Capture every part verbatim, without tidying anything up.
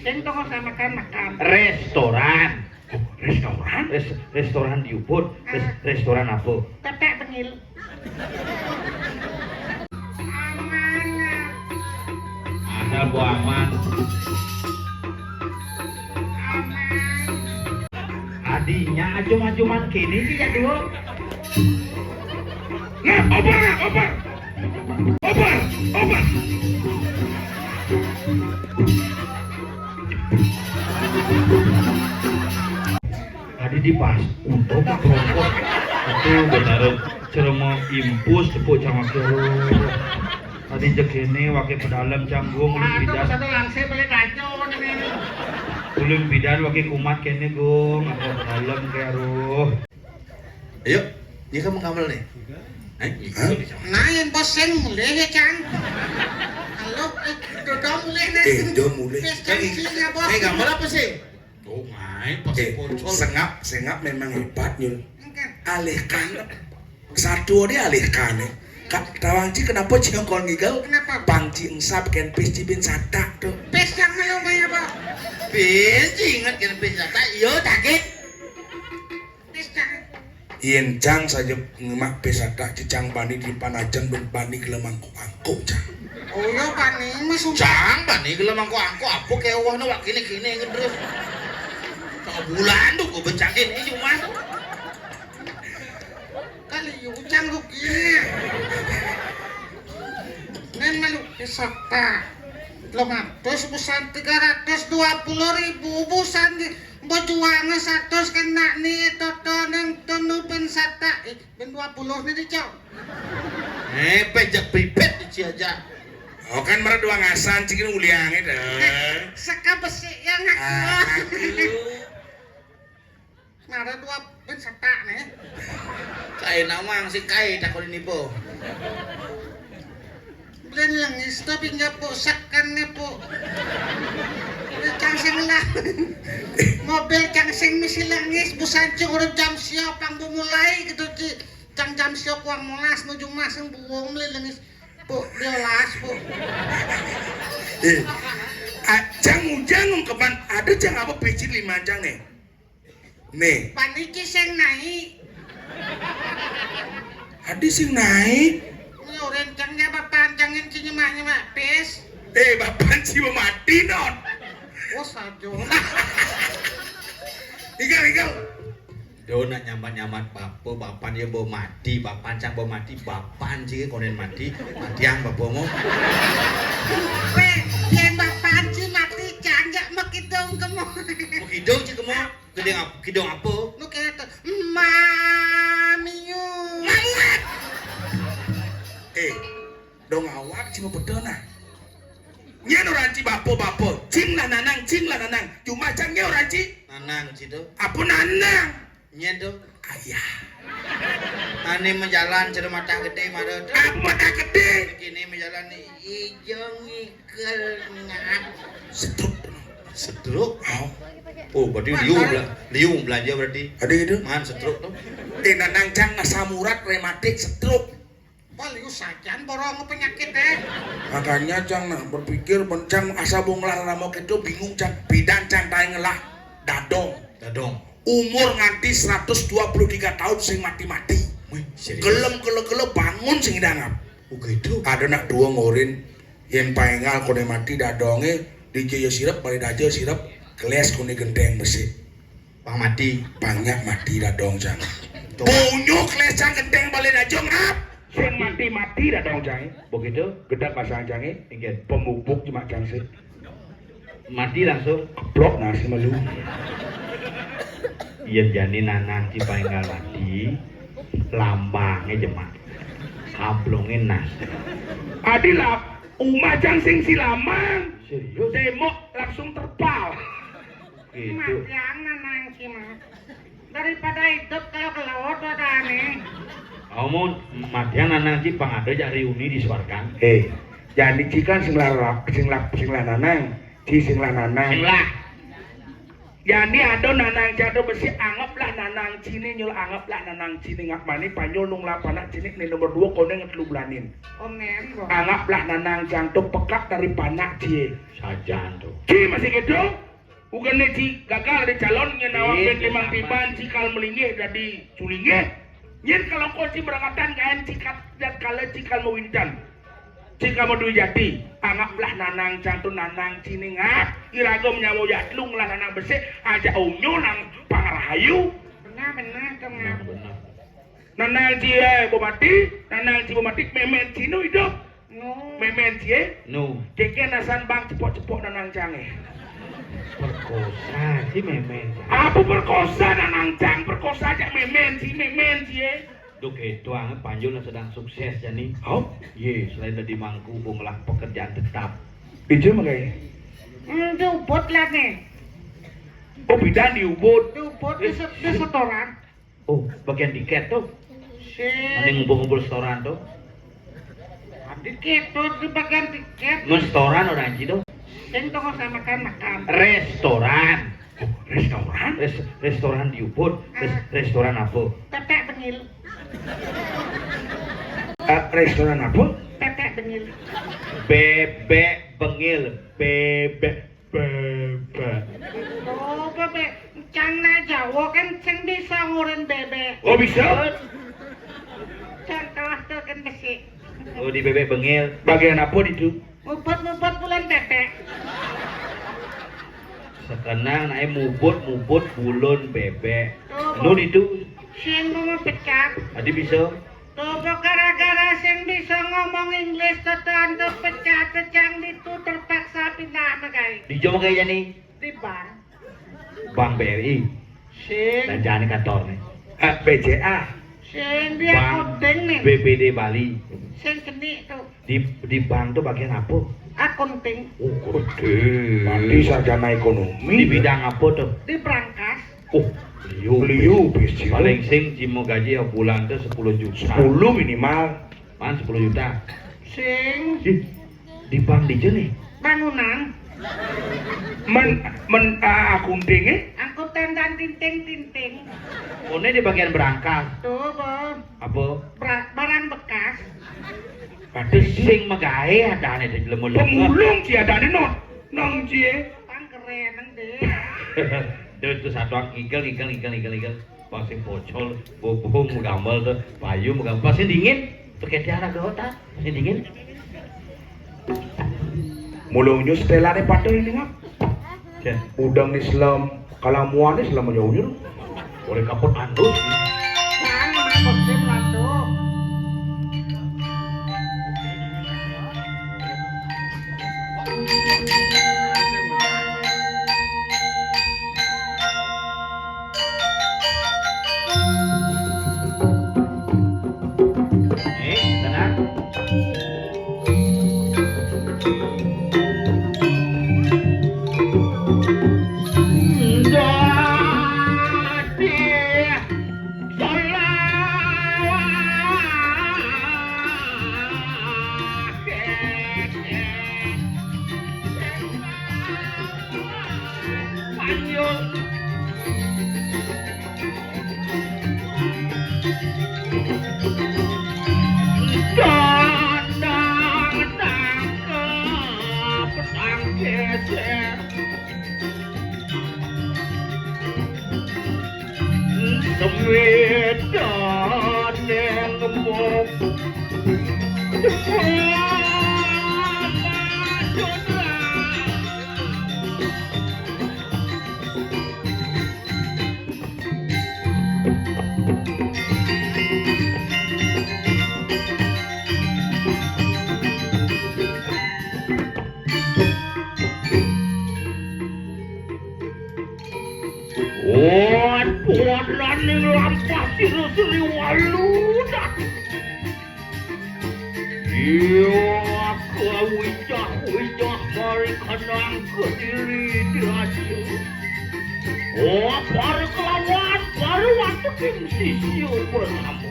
Sing toko saya makan-makan. Restoran. Oh, restoran? Res-, restoran di Ubud. Res-, Ah. Restoran apa? Tetek bengil. Aman. Asal Bu Aman. Aman. Adinya acung-acungan kini ki ya dua. Nah, oper, nah, oper. Oper, oper. Adi di pas, untuk Pak Rongkos. Itu benar. Cermo impus tepuk cang wakil. Adi jek ini wakil pedalem cang gung, ulun Aduh, pidan. Satu langsir beli kacau ini. Ulun pidan wakil kumat kene gung, apa pedalem ke aruh. Ayo, iya kamu kamel nih. Eh, iya, Hah? Iya, iya. Nah, yang bos sing mulih ya, Cang. Halo, eh, Dodo mulih nih. Eh, Dodo mulih. Wis, Cang, Kan sing ya, bos. Eh, gambar apa sih? Oh, main pas Eh, Pocol. Sengap, Sengap memang hebat, Nyul. Enggak. Alihkan. Satu dia alihkan, eh. Kak, tawang ci kenapa ci ngkol ngigel? Kenapa? Pang ci engsap ken pis ci bin satak tuh. Pis yang mayo mayo, Pak. Pis ci ingat ken pis satak, yo, takit. Pis cang. Yen cang saja ngemak pis satak, ci cang bani di panajan ben bani gelem angkuk-angkuk, cang. Oh iya, bani, Mas. Cang bani gelem angkuk-angkuk, apa kewah no wak kini-kini ngedrus. Cang bulan tuh, gue bencangin, ini cuma. Kali iya, cang rugi. Nen malu, pis satak. Telung atus busan, tiga ratus dua puluh ribu busan di Bejuang satus kena ni toto nang tonu ben satak. Eh, ben dua puluh ni dicau. Eh, pejak pipet di ci aja. Oh, kan mara dua ngasan, cikin uliang itu. Eh, seka besi yang aku. Ah, aku. Mara dua ben satak ni. Kai namang si kai takon ini po. Belen lengis tapi nggak po sakan ni po. Cang sing lah. Mobil cang sing misi lengis, busan cing urut jam sio pang bumulai gitu ci. Cang jam sio kuang molas nuju mas yang buwong belen lengis. Po, diolas po. Eh, ah, cang ujang keban ada cang apa pecin lima cang nih. Nih. Paniki sing naik. Adi sing naik. Ini orang cangnya bapak cangin ci nyemak-nyemak pis. Eh, bapak ci mau mati, non. Oh, sajo. Igal, igal. Do nak nyambat-nyambat bapa, bapan dia bawa mati, bapan cang bawa mati, bapan ci konen mati, mati yang bapa mau. Pe, yang bapan ci mati, cang jak makidong kemo. Makidong ci kemo. Kidong ap-, kidong apa? Nu kene tu, mamiu. Mamuat. Eh, dong awak cuma betul nah. Nyen orang ci bapa-bapa, cing lah nanang, cing lah nanang. Cuma cang nyen orang ci. Nanang ci tu. Apa nanang? Nyen tu. Ayah. Ani menjalan cina mata gede mara tu. Apa mata gede? Kini menjalan ni ijong ikel ngap. Setruk. Setruk? Oh. Oh, berarti liu bela-, liu belanja berarti. Ada gitu? Man setruk tu. Eh, nanang cang asam urat rematik setruk. Wah, liu sajan borong penyakit eh. Makanya cang nah berpikir, ben cang asa bong lah lama gitu bingung cang. Pidan cang tai ngelah dadong. Dadong. Umur nganti seratus dua puluh tiga tahun sing mati-mati. Wih, serius? Gelem gele-gele bangun sing idangap. Oh, gitu. Ada nak dua ngorin. Yen paingal kone mati dadonge, dija ya sirep, balik daja sirep, keles kone genteng besi. Pang mati. Pang nyak mati dadong cang. Coba. Bunyu keles cang genteng balik daja ngap. Sing mati-mati dadong cang. Begitu? Gedek pasang cang. Inggih. Pemubuk cuma cang sih. Mati langsung. Keplok nasi malu. Iya jani nanang ci paingal mati. Lambange jemak. Kaplonge nas. Adi lap-, umah cang sing silaman. Serius? Tembok langsung terpal. Gitu. Matian nanang ci mah. Daripada hidup kalau keluar tuh ada aneh. Amun matian nanang ci pang ada jak reuni di swargan. Eh, jadi ci kan sing lara-, sing la-, sing lananang, ci sing lananang. Sing lah. Jani ada nanang cang to besik, anggaplah nanang ciné nyul, anggaplah nanang ciné ngak mani panyul nunggal panak ciné né nomor dua koné ngetelu bulanin. Omen, Bos. Anggaplah nanang cang to pekak dari panak cié. Sajan to. Ci masih gitu? Bukanné ci gagal dadi calon, nyén awak Ih, bén limang sama. Tiban, ci kal melinggih dadi culinggih. Nyén kal ongkoh ci berangkatan kaén ci kat, dan kala ci kal mawintan. Ci kal madué jati, anggaplah nanang cang to nanang ciné ngak. Iraga nyawa jatlung lah nanang besik, ajak unyu nang pangerahayu. Benar, benar to, Ngak. Benar, benar. Nanang cié bumati, nanang cié bumati, mémén ci nu idup. Nu. Mémén cié. Nu. Kénkén asan bang cepok-cepok nanang cangé. Perkosa ci mémén cang. Apa perkosa nanang cang, perkosa jak mémén ci, mémén cié. Duh, kéto anget panjul sedang sukses jani. Hau? Yé, selain dadi mangku, bung ngelah pekerjaan tetap. Ija magaé. Hmm, di Ubud lah né. Oh, bidan di Ubud. Di Ubud, di se-, di setoran. Oh, bagian tiket to. Sing. Mending ngumpul-ngumpul setoran to. Adi kéto di bagian tiket. Mun setoran orang ci to. Sing to nggak usah makan-makan. Restoran. Oh, restoran? Res-, restoran di Ubud. Res-, Ah. Restoran apa? Pepek bengil. Eh, restoran apa? Pepek bengil. Bebek bengil. Bebek. Bébék. Oh, bébék. Cang nak Jawa kan sing bisa ngurin bébék. Oh, bisa? Cang kalah to kan besik. Oh, di bébék bengil. Bagian apa ditu? Mubut-mubut bulan bébék. Sekenang naé mubut-mubut bulan bébék. Oh. Nu ditu? Sing mau pecat. Adi bisa? Coba gara-gara sing bisa ngomong Inggris, tetantu pecat-pecang ditu terpaksa pindah magaé. Di jo magaé jani? Di bank. Bank B R I. Sing. Dan jani kantor né. Eh, B C A. Sing dia Bank konteng né. B P D Bali. Sing keni to. Di, di bank to bagian apa? Akunting. Oh, gede. Berarti sarjana ekonomi. Di bidang apa to? Di brankas. Oh, beliau. Beliau, beliau. Paling sing cimo gaji bulan to sepuluh juta. Sepuluh minimal. Man sepuluh juta. Sing. Ih, di bank dija né? Bangunan. Men, men, ah, akunting, eh? Angkutan dan tinting-tinting. Oh, né di bagian brankas. Tuh, Bos. Apa? Bra-, barang bekas. Berarti sing magaé adané to jelema. Pemulung ci adané, no. Nang cié. Pang kerén nang dé. Terus, terus satuan ngigel, ngigel, ngigel, ngigel, ngigel. Pas sing pocol, bubung, gamel to, payu, gamel. Pas sing dingin, pakai tiara gawat, ah. Pas sing dingin. Mulung nyu setélané patuh ini, Ngak. Cén. Udang ni selam, kalamuan ni selam jauh jero. Boleh kaput andus. Nang, nang, kostum ratu. Eh, tenang. Dandang tangkep tangkep. Semedan yang gemuk. Wan, wan, laning lampah sira Sri Waluda. Iya, kawijah-wijah mari kenang kediri dirasa. Oh, para kelawan, para wateking sisya bersama.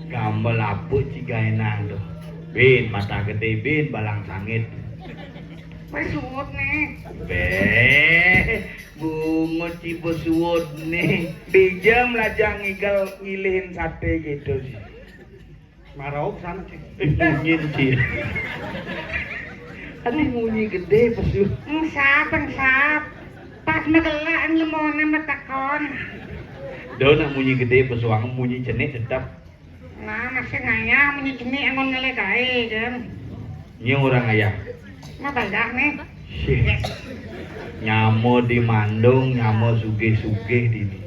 Gambel apa ci gaénang to? Bin, mata gedé, bin, balang sangit. Wis suwut né. Béh, bungut ci pesuwut né. Dijem lajang ngigel ngilihin saté gitu sih. Maraup sana, Cing. Eh, munyin, Ci. Aduh, munyi gedé pesu. Engsap, engsap. Pas magelak lemoné matekon. Do nak munyi gedé pesuang, munyi cenik tetep. Nah, masih ngayah munyi cenik anggon ngelih gaé, kan. Nya orang ayah. Mah banyak nih. Sih. Nyama di Mandung, nyama sugih-sugih dini.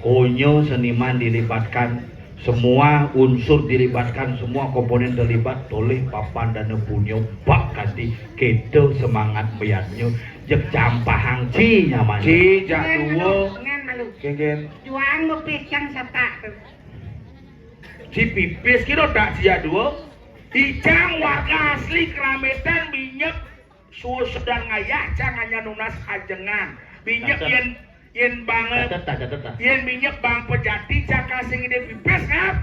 Konyo seniman dilibatkan, semua unsur dilibatkan, semua komponen terlibat, tolih papan dana punyo, bak kanti, kéto semangat meyatnyo, jeg campahang ci nyaman. Ci, jak duo. Ngan malu. Kéngkén. Juang bepis cang satak tu. Ci pipis kiro tak cia duo. Icang warga asli Kerametan, minyak suus sedang ngayah cang hanya nunas ajengan. Minyak Catet. Yen, yen bang, Catet tah, catet tah. Yen minyak bang pejati cang kasih ngidih pipis ngap.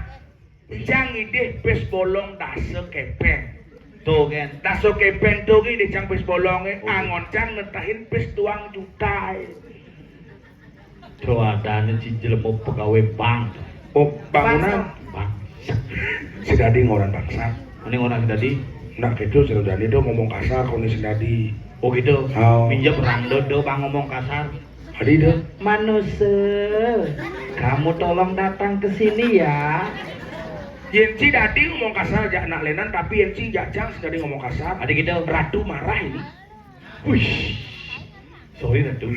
Icang ngidih pis bolong dasa kepeng. Tuh, Ken. Dasa kepeng tuh ngidih cang pis bolongé. Oh. Angon cang netahin pis tuang juta. Tuh, adané ci jelema pegawai bank. Oh, bangunan. Bank. Si Dadi ngoran bangsat. Ini ngoran si Dadi. Nak gitu, si Dadi do ngomong kasar, kone si Dadi. Oh gitu. Oh. Minjem rando do bang ngomong kasar. Adi do. Manusia, kamu tolong datang ke sini ya. Yen ci Dadi ngomong kasar jak nak lenan, tapi yen ci jajang si Dadi ngomong kasar. Adi gitu. Ratu marah ini. Wih. Sorry, Ratu.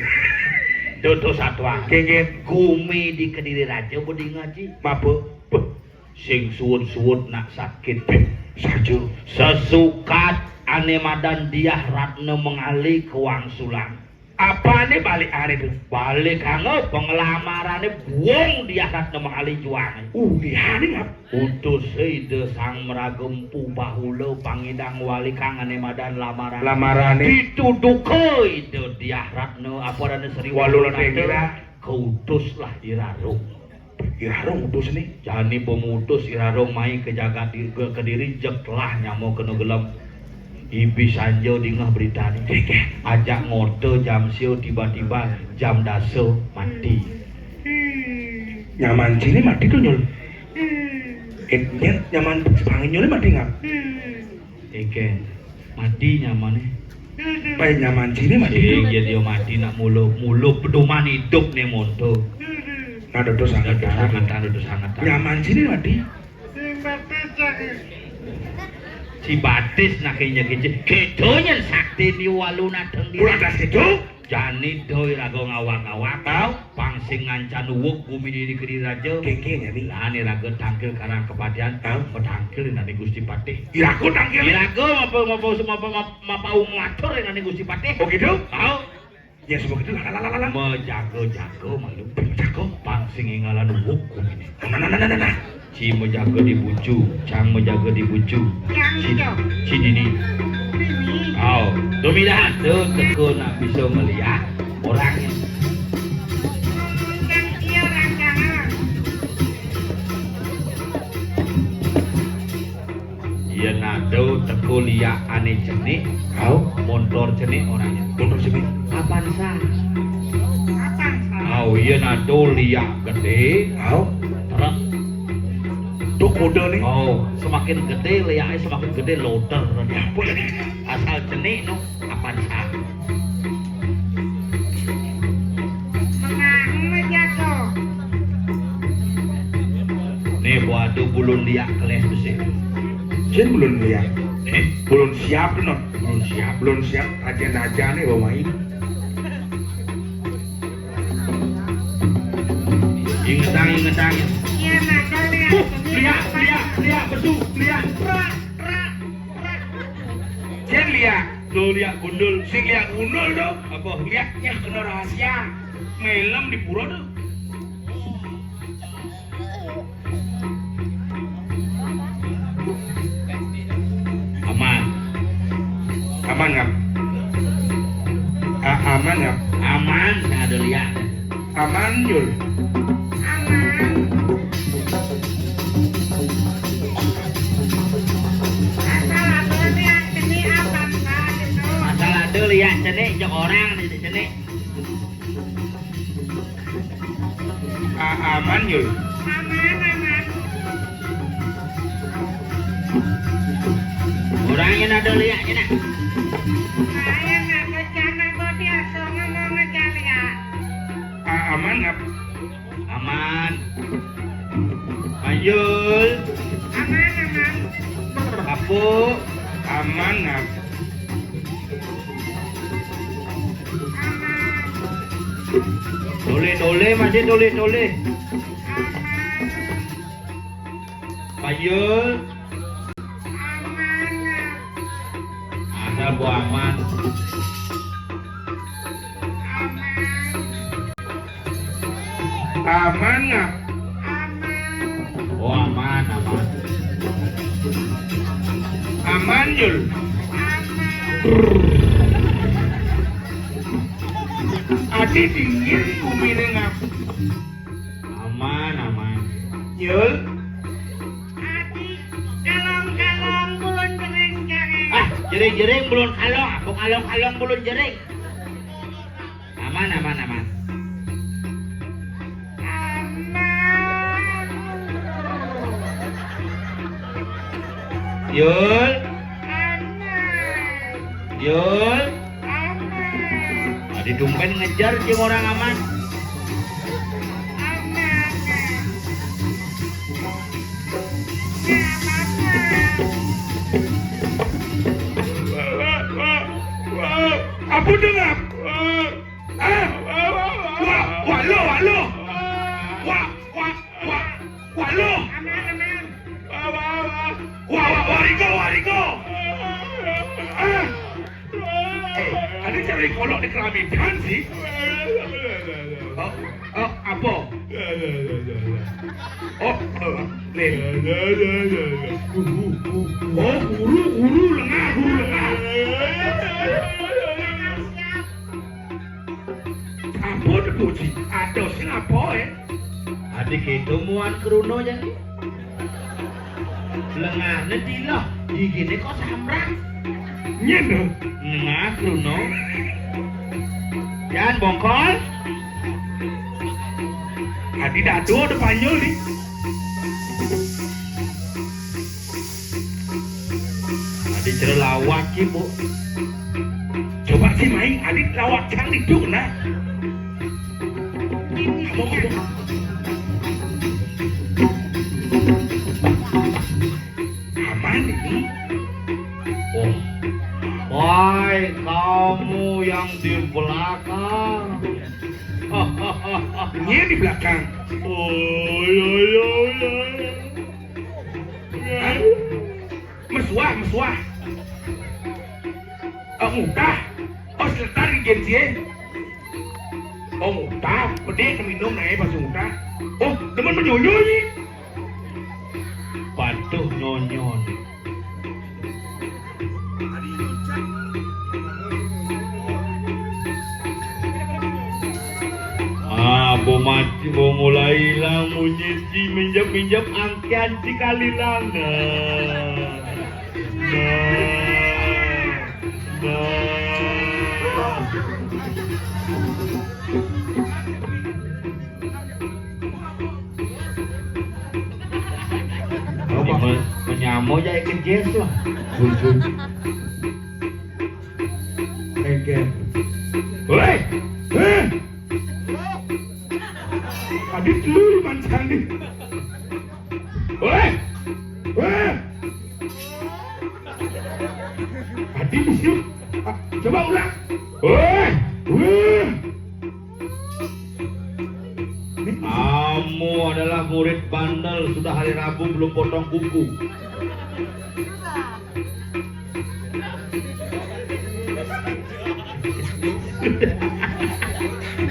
Dodo Satwa. Kéngkén. Gumi di Kediri Raja bedinga, Ci. Mabuk. Beuh. Sing suwun-suwun nak sakit. Beuh. Saja. Sesukat ané madan Diah Ratna Mengali ke Wangsulan. Apané balik ané tu? Balik anggo pengelamarané buang Diah Ratna Mengali juang. Uh, Diah ni ngap? Utus Ida Sang Maraga Empu Bahula pangidang wali kang ané madan lamaran. Lamarané. Dituduka Ida Diah Ratna apa adané Sri Walu Walu Lodéng Nata, Ira. Kautuslah Irarung. Irarung utus ni. Jani pemutus Irarung mai ke jagat di, ke Kediri jek lah nyama kena gelem. Ibi sanja dingeh berita ni. Ajak ngota jam sia tiba-tiba jam dasa mati. Nyaman sini mati tu, Nyul. Eh, nyet, nyaman Spanyol mati ngap? Eken, mati nyaman eh. Baik nyaman sini mati tu. Sing ya dia mati nak mulu, mulu pedoman hidup ni monto. Nah, dodo sangat. Dodo sangat, dodo sangat. Nyaman sini mati. Sing batis jani. Si batis nak kenya kece. Kedo nyen sakti ni walu nadeng dia. Ulah das kedo. Jani doi raga ngawak-ngawak. Tau. Pang sing ngancan uwuk gumi diri kedi raja. Keke nyani. Lah ni raga tangkil karang kepatian. Tau. Petangkil nani Gusti Patih. Iraga tangkil. Iraga mapa, mapa, mapa, mapa, mapa ungu atur nani Gusti Patih. Oh gitu? Tau. Ya semua gitu lah, lah, lah, lah, lah. Majaga-jaga malu. Jaga. Pang sing ingalan uwuk gumi ni. Nah, nah, nah, nah, nah, nah. Ci majaga di bucu, cang majaga di bucu. Ci, ci dini. Au, tumilah tu teka nak bisa melihat orangnya. Iya nado teka liak ane cenik. Au. Montor cenik orangnya. Montor cenik. Avanza. Au, iya nado liak gede. Au. Truk. Duk kuda ni. Oh, semakin gede liaknya semakin gede loader. Ya ampun. Asal cenik no, Avanza. Menang menjago. Nih, waduh, bulun liak keleh besi. Jen bulun liak. Eh, bulun siap no. Bulun siap. Bulun siap. Aja naja nih bawa main. Ingetang, ingetang. Iya, nah, kalian. Huh, liak, liak, liak, besu, liak. Prak, prak, prak. Jen liak, lo liak gundul, sing liak gundul do. Apa? Liaknya kena rahasia. Melem di pura do. Aman. Aman ngap? A-, aman ngap? Aman, nggak ada liak. Aman, Jul. Aman. Sini, jok orang di sini. A-, aman, Yul. Aman, aman. Orang yang ada liaknya, nak. Saya nggak kerja, nggak biasa ngomong aja liak. A-, aman, ngap. Aman. Manjul. Aman, aman. Apu. Aman, ngap. Aman. Toleh, toleh, masih toleh, toleh. Aman. Manjul. Aman, ngap. Asal Bu aman. Aman. Aman, ngap. Aman. Oh, aman, aman. Aman, Yul. Aman. Adi dingin bumi, ngap. Aman, aman. Yul. Adi kalong-kalong bulun jering, jering. Ah, jering-jering bulun kalong, apa kalong-kalong bulun jering? Aman, aman, aman. Aman. Yul. Aman. Yul. Aman. Tadi tumben ngejar jeung orang aman. Aman. Aman. Wah, wah, wah, wah. Ampun dong, Am. Wah. Ah. Wah, wah, wah, wah. Wah, wah, lo, wah, lo. Wah. Wah, wah, wah, wah, lo. Aman, aman. Wah, wah, wah. Wah, wah, wah, Riko, wah, Riko. Ah. Eh, ada cari kolok di kelamitan sih. Oh, oh, apa? Oh, oh, nih. Oh, guru, guru, lengah, guru, lengah. Ampun, Puji. Aduh, sing apa, eh? Adik itu muan kruna jani. Lengahne diloh, gigine kok samrak. Nyen, lho. Lengah kruna. Jan bongkol. Adi dadu ada panjul nih. Adi jero lawak ki, Bu. Coba sih main, Adi lawak cang itu, nah. Aman ini. Oh. Wahai kamu yang di belakang. Ini di belakang. Oh, iya, iya, iya. Hah? Mesuah, mesuah. Oh, ngutah. Oh, seletar di gensie. Oh, ngutah. Pede minum nae pas ngutah. Oh, demen menyonyo ni. Patuh nyonyo ni. Ah, bo mati, bo mulai ilang munyi si minjam-minjam angkian si kalilang. Nah. Nah. Nah. Apa? Ini me-, menyamo aja ke jazz lah. Bun, bun. Engke. Woi! Eh! Tadi lu mancang nih. Woi! Woi! Tadi di sini. Ah, coba ulang. Woi! Woi! Kamu adalah murid bandel, sudah hari Rabu belum potong kuku.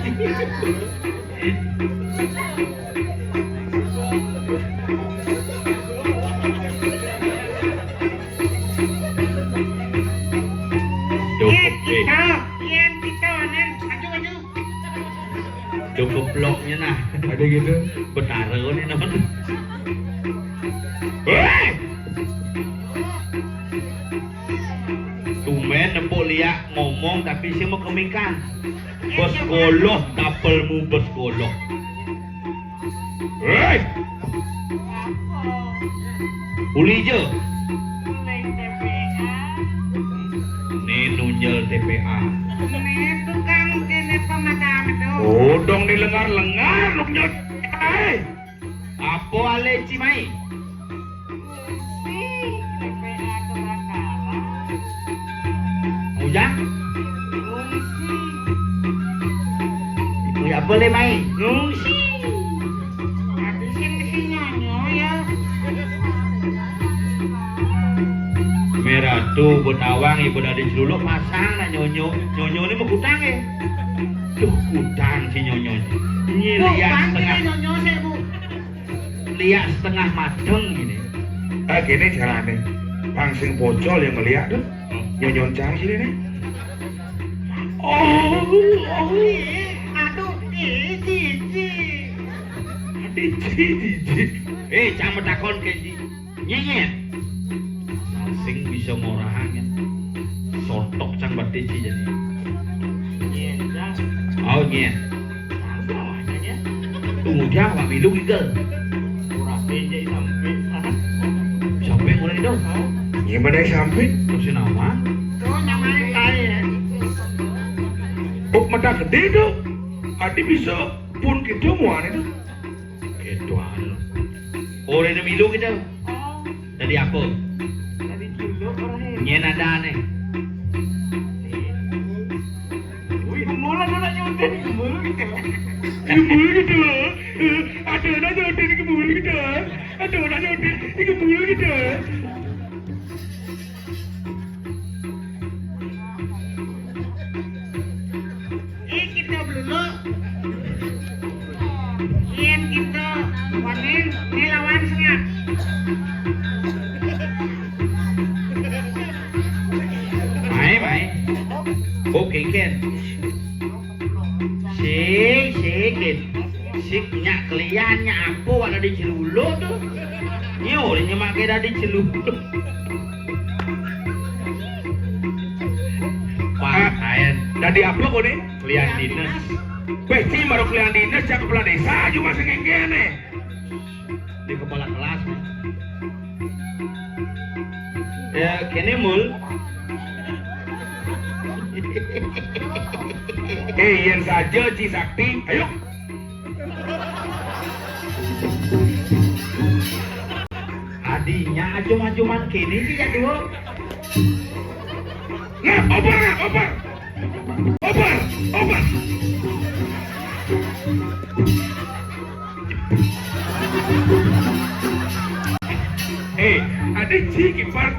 Cukup, eh. Cukup bloknya, nah. Ada gitu. Betara nih, non. Hei! Tumben nempuk Liak ngomong tapi sing mau kemikan. Bos goloh, dapelmu bos goloh. Hei! Uli je. Ning T P A. Né nunjel T P A. Né tukang kéné pemadam itu. Odong dilengar-lengar nunjel T P A. Apa alé ci mai? Ngungsi, T P A kebakaran. Ujang? Ngungsi. Ibu ya boleh mai. Ngungsi. Tapi sing si nyonyo ya. Meratu benawang ibu dadi celuluk pasang nak nyonyo. Nyonyo ini mau kutang ya. Duh, kutang si nyonyo. Ini lihat setengah. Nyonyo sih, Bu. Liak setengah mateng ini. Ah, kéné carané. Pang sing pocol yang meliak tuh. Nyonyon cang sini nih. Oh, oh. Aduh, ih, jijik. Jijik, jijik. Eh, cang takon ke ji. Nyenyet. Sing bisa ngorahang ya. Sontok cang batis sih jadi. Nyenyet, Cang. Oh, nyenyet. Cang, bawahnya, ya. Tunggu dia, Pak Milu, gitu. Ora penjai sampai. Sampai mulai dong. Oh. Iya, pada sampai. Terus nama? Tuh, namanya saya. Oh, mata gede tuh. Adi bisa pun gitu, muan itu. Gitu, anu. Ora ada Milu gitu. Oh. Dadi apa? Dadi culuk ora, Hé? Nyén adané. Wih, gemul aja nak nyutin, gemul gitu. Gemul gitu. Ada anak nyutin gemul gitu. Ada anak nyutin gemul gitu. Ih, kita dulu. Yén kita wanen, né lawan sengak. Mai, mai. Oke, Ken. Sik, sik, Ken. Sik nyak kelian, nyak apa wak dadi celuluk tuh. Nyo, nyemak ke dadi celuluk. Wah, kaen. Dadi apa kok, Dik? Kelian dinas. Wéh, ci baru kelian dinas, cak kepala desa cuma sengengkene. Di kepala kelas. Ya, kene mul. Eh, yang saja Ci Sakti, ayo. Adinya acung-acungan kene sih ya dua. Nah, oper, nah, oper. Oper, oper. Eh, ada Ci kiper.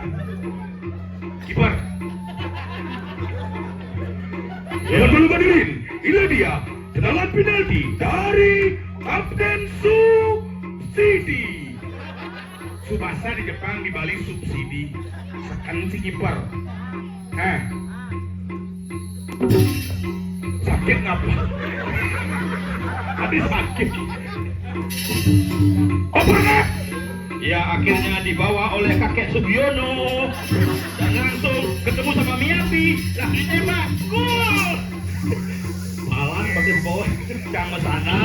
Kiper. Ya, belum hadirin. Inilah dia tendangan penalti dari Kapten Subsidi. Subasa di Jepang, di Bali subsidi. Seken si kiper. Eh. Sakit ngapa? Ada sakit. Oper, Kak! Ya, akhirnya dibawa oleh kakek Sugiono dan langsung ketemu sama Miyabi. Lah, tembak. Gol! Malang pakai bawah, cang sana.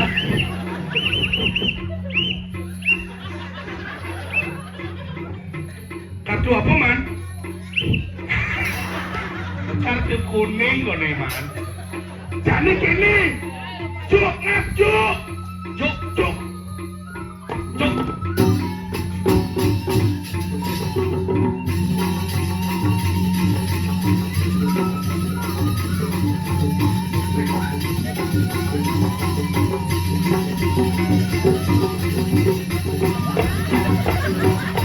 Kartu apa, Man? Kartu kuning kok nih, Man. Jane kene. Juk, ngap, juk. Juk, juk. Juk.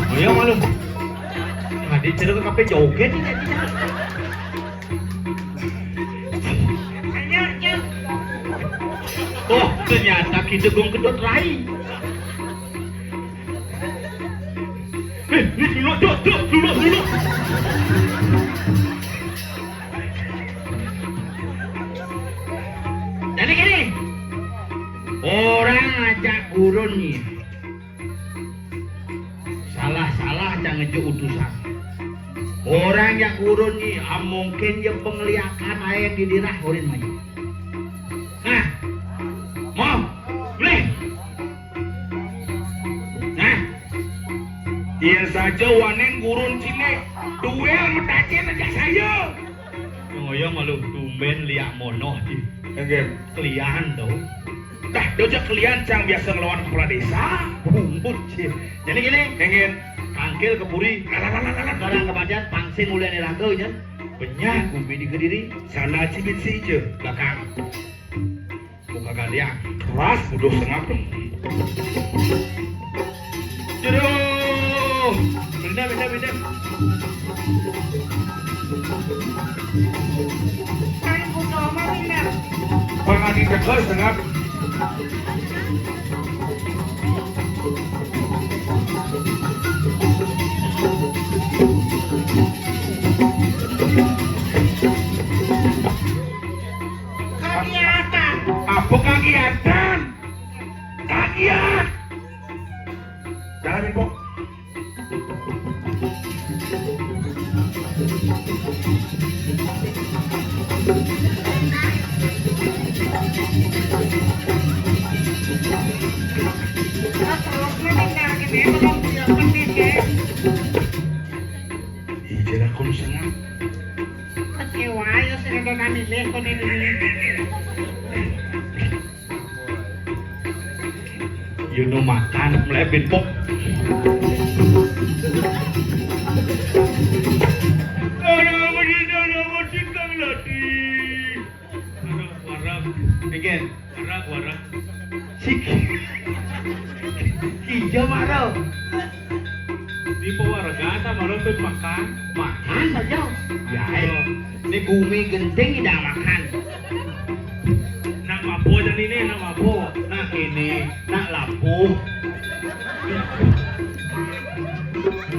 Oh ya, malu. Tadi cerita kape joget ini. Oh, ternyata kita gong kedot rai. Eh, ini dulu, dulu, dulu, dulu, dulu. Jadi gini, orang ngajak gurun nih. Salah-salah jangan ngejuk utusan. Orang jak gurun ni, ah, mungkin je pengliakan ae di dirah urin mah. Nah, mau, leh. Nah, yen saja waning gurun cilik, duel metacen aja saya. Ngoyong malu tumben liak monoh di. Nggih. Kelian to. Dah, dojo kelian cang biasa ngelawan kepala desa. Bumbut sih. Jadi gini, nggih. Tangkil ke puri. Lalah, lalah, lalah. Barang kebacan pangsing ulian raga nya. Benyah gumi di Kediri. Sana cibit sija. Belakang. Muka gadiang. Keras buduh sengap dong. Jero. Benda, benda, benda. Kain kuda mah bener. Pangadi tegas sengap. Kagiatan. Apa kagiatan? Kagiat. Jangan, Ibu. Ih, jelakon sengap. Kecewa ya, sing ada milih kon ini. Yuno makan, mlebit pok. Orang medina, orang medina, Kang Lati. Aduh, warang. Nggih. Warang, warang. Sik. Hijau marau. Di pewarga ta marau tuh makan. Makan saja. Ya, eh. Ini gumi genting tidak makan. Nak mapo jani ini, nak mapo. Nak ini, nak lapuh.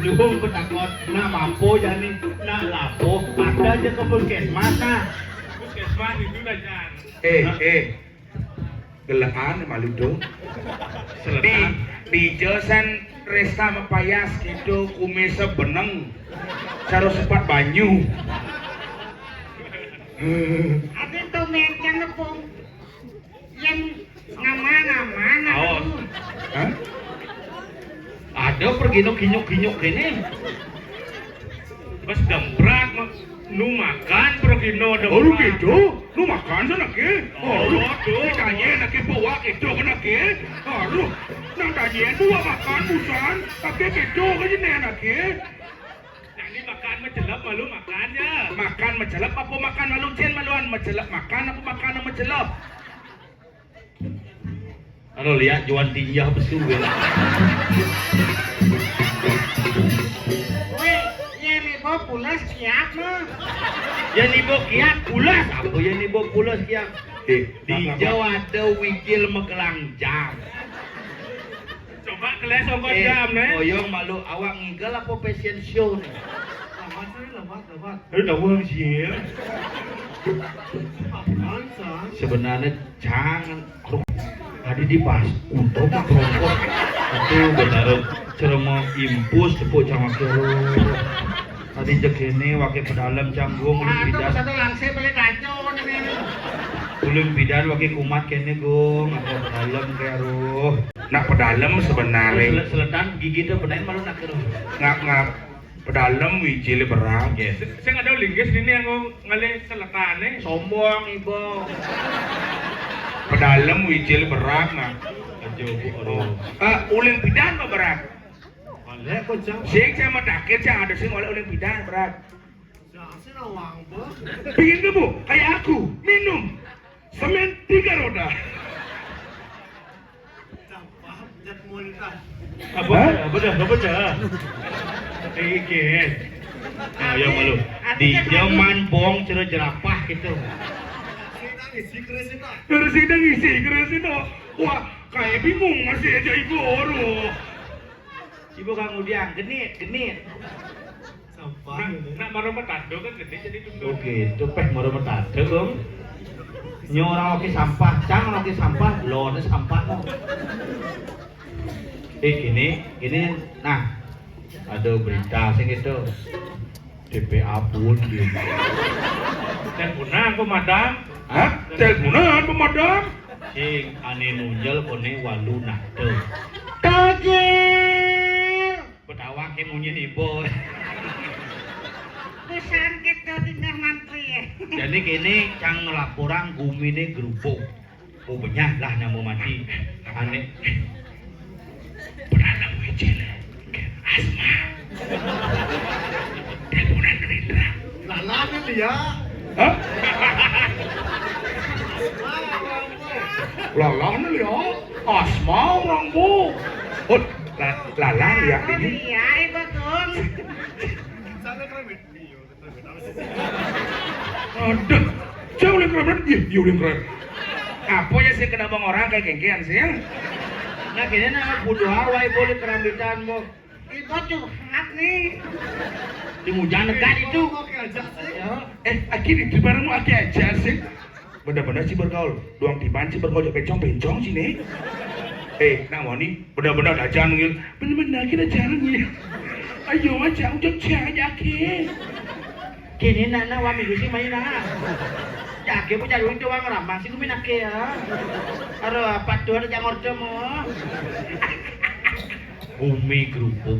Jung ketakut, nak mapo jani, nak lapuh. Ada aja ke puskesmas, nah. Puskesmas itu dah, Jan. Eh, eh. Gelekan malu tu. Seletan. Di, di josan resta mapayas gitu, kumisnya beneng. Cara sepat banyu. Ada tuh mencang nepung. Yang ngama-ngama. Awas. Hah? Ada pergi no kinyuk-kinyuk ini. Pas demprak, nu makan pergi no demprak. Aduh gitu, nu makan sana ke. Aduh, ditanya nak ke bawa gitu kena ke. Aduh, nang tanya bawa makan busan, tapi gitu ke jenis anak ke. Nah, ini makan mecelep malu makan ya. Makan mecelep apa makan malu cen maluan mecelep makan apa makan mecelep? Anu lihat juan tinjah besu ya. Weh, ya nih bawa pulas kiat mah. Ya nih bawa kiat pulas apa ya nih bawa pulas kiat? Eh, tinjau ada wigil megelang jam. Coba keles ongkot jam nih. Oyong malu awak ngigel apa fashion show nih? Lewat, lewat, lewat. Lu tahu sih ya. Apaan, San? Sebenarnya jangan. Aduh, tadi di pas untuk mah rokok. Itu benar. Cerema impus tepuk cangak. Tadi jek ini wakai pedalem canggung. Aduh, pidan. Satu langsir balik kacau nih. Ulun pidan wakai kumat kene, Gung. Apa pedalem kayak aduh. Nak pedalem sebenarnya. Sele-, seletan gigi tuh benain malu nak keruh. Ngap-ngap. Pedalem wijil berat. Nggih. Sing ada linggis ini yang ngalih seletane. Sombong ibu. Pedalem wijil berat nah. Aduh, aduh. Eh, uling pidan mah berat. Balik kok jam. Sing sama dakit yang ada sing oleh uling pidan berat. Jangan sih nawang, Bu. Bikin kamu kayak aku minum semen tiga roda. Apa? Hah? Apa dah? Apa dah? Iki. Nah, yang malu. Di zaman bong cero jerapah gitu. Terus kita ngisi keras itu. Wah, kayak bingung masih aja ibu orang. Ibu Kang Udiang, genit, genit. Sampah. Nak, nak maro metado kan gede jadi tunggal. Oke, itu peh maro metado, Bang. Nyo orang oke sampah, cang orang oke sampah, lo ada sampah no. Eh, gini, gini, nah, ada berita sing itu. T P A pun dia. Teleponan pemadam. Hah? Teleponan pemadam? Sing ané nunjel koné walu nada. Kagil. Betawaké munyi ibu. Pisan kita tinggal mantri ya. Jadi kini cang ngelaporan guminé gerubuk. Oh, benyah lah nyamuk mati. Ané. Pernah nemu Ijil. Asma. Teleponan Gerindra. Lalah nih, Lia. Hah? Lalah nih, Lia. Asma orang, Bu. Oh, la-, lalah, Lia, ini. Iya, Ibu Tung. Aduh, saya uling keren, iya, iya uling keren. Apa ya sih kena bang orang kayak gengkean sih? Nah, kini nah, bodoh awai boleh kerambitan, Bu. Ibu curhat nih. Di hujan dekat itu. Oke aja sih. Ya. Eh, aki di bareng mau aki aja sih. Bener-bener sih bergaul. Doang tiban sih bergaul, bencong-bencong sini. Eh, nang wani, bener-bener dajan ngil. Bener-bener kita jarang ngil. Ayo aja, ujung aja aki. Kini nak, nak, wami gusi main nak. Jage pun jaluin tuh wang ramang sih kumin ake ya. Aro apa tuh ada jangor temu. Gumi gerubuk.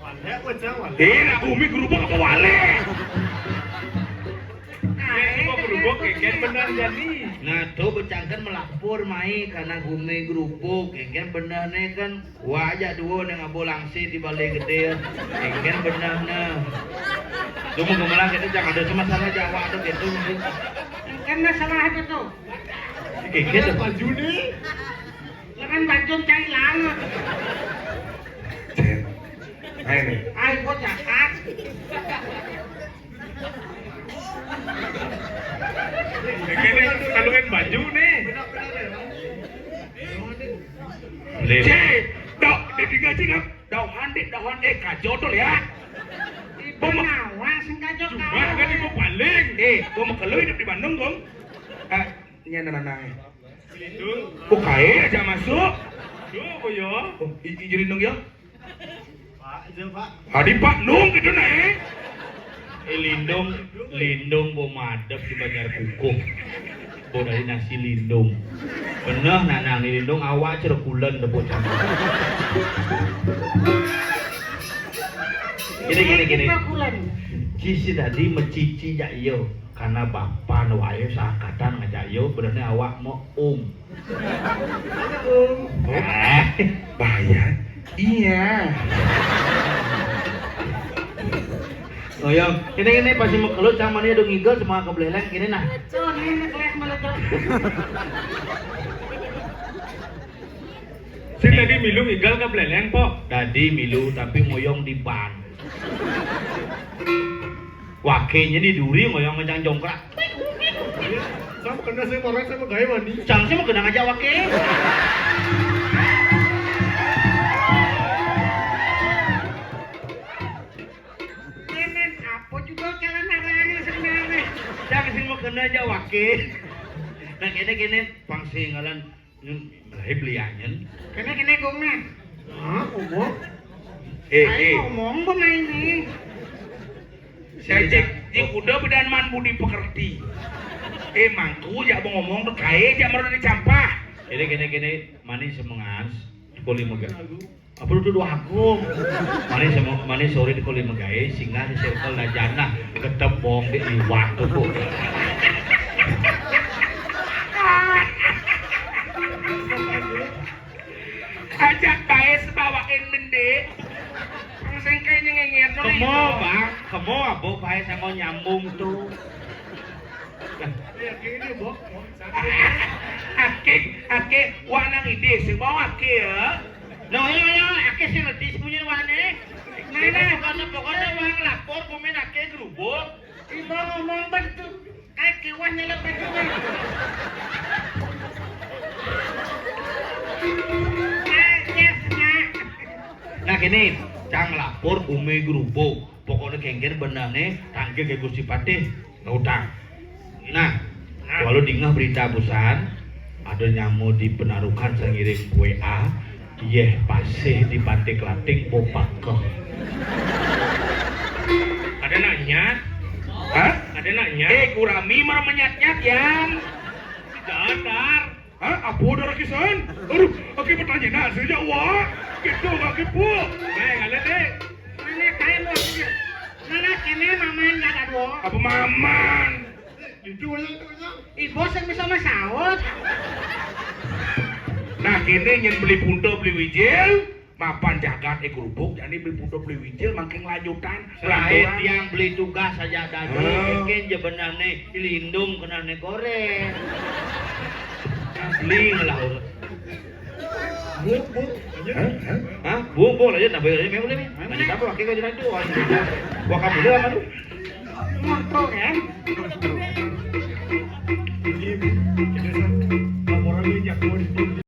Wale apa aja, wale? Eh, nak gumi gerubuk apa wale? Ini semua gerubuk, keken bener jadi. Nah, tuh becangkan melapor mai karena gumi gerubuk, keken bener nih kan. Wah, aja dua neng abo langsir di balai gede. Keken bener nah. Cuma gemelang gitu, jangan ada masalah Jawa tuh gitu. Kan masalah apa tuh? Keken tuh. Baju nih. Lengan baju cai langut. Cek. Ayo nih. Ayo, gua jahat. Ini kalau kan baju nih. Lip. Cek. Dok, di tiga sih kan. Dauhan, Dik, dauhan. Eh, kajo tuh ya. Ibu nawa sing kajo. Cuma kan ibu paling. Eh, gua mau keluar hidup di Bandung, Gong. Eh, ini ada nanang. Itu. Oh, kae aja masuk. Tuh, Bu, yo. Oh, i-, i-, jadi nung ya. Pak, itu, Pak. Adi Pak Nung gitu nah, eh. Eh, lindung, lindung bo madep di Banjar Kukuh. Bo dari nasi lindung. Bener, nah, nah, ini lindung awak cerekulan debut sama. Gini, gini, gini. Cerekulan. Cici tadi mecici jak iyo. Karena bapan wae seangkatan ngajak iyo, berane awak mau um. Eh, bahaya. Iya. Ngoyong. Ini, ini pasti mau kelut sama nih, aduh ngigel semua ke beleleng. Ini nah. Tuh, ini, ini kelek meledak. Sing tadi milu ngigel ke beleleng, Pok. Tadi milu, tapi ngoyong di ban. Wakenya ni duri ngoyong macam jongkrak. Sama kena saya orang sama gaya mandi. Cang sih mau kena ngajak wake. Nenek apa juga jalan arahnya sebenarnya. Cang sih mau kena ngajak wake. Nah, kene-kene pangsingalan. Nyun, mulai belianyen. Kene, kene, Gong, nah. Hah, ngomong? Eh, ayo eh. Ngomong, Bang, ini. Saya cek, cek udah bedan man budi pekerti. Eh, mangku, ya, Bang, ngomong tuh, kae, ya, baru dicampah. Kene, kene, kene, manis semengas, kuli mega. Apa lu tuh agung? Manis sama, manis sore di kuli megae, singgah di circle Dajana, ketebong di liwat tuh, Bu. Ajak bae sebawain mende. Sing kayak nyengenyet tuh. Kemo, Bang. Kemo, Abu, bae sama nyambung tuh. Iya, gini, Bu. Ake, ake, wanang ide, sing mau ake ya. No, ya, ya, ake sing ngerti sembunyi wane. Nah, nah, pokoknya, pokoknya wang lapor, komen ake gerubuk. Ibu ngomong betul. Kayak kiwan nyelok betul. Nah, gini, cang lapor bumi gerubuk. Pokoknya kengken benane tangkil ke Gusti Patih. Nggak utang. Nah, nah. Walau dingeh berita busan, ada nyamo di Penarukan sengiring W A, yeh pasih di Pantai Kelating, bopak keh. Ada nak Nyat. Hah? Ada nanya. Eh, gurami mah menyat-nyat, Yan. Datar. Hah? Apa udah rakisan? Aduh, oke, pertanyaan saja, Wak. Gitu, Kak Kipu. Baik, ada deh. Mana kayak mau sih? Mana kene maman nggak ada dua. Apa maman? Jujur lah tuh lah. Ih, bos yang bisa masaut. Nah, kene yang beli punto, beli wijil, mapan jagat eh kerupuk, jadi beli punto, beli wijil, makin lanjutan. Selain Lanturan. Yang beli tugas saja tadi, Oh. Mungkin sebenarnya lindung kena nih goreng. Beli lah. Bu, bu, lanjut. Hah? Hah? Hah? Bu, bu, lanjut, nah, boleh, boleh, boleh. Lanjut apa? Pakai kau jalan tu. Wah, kamu dah, aduh. Motor kan?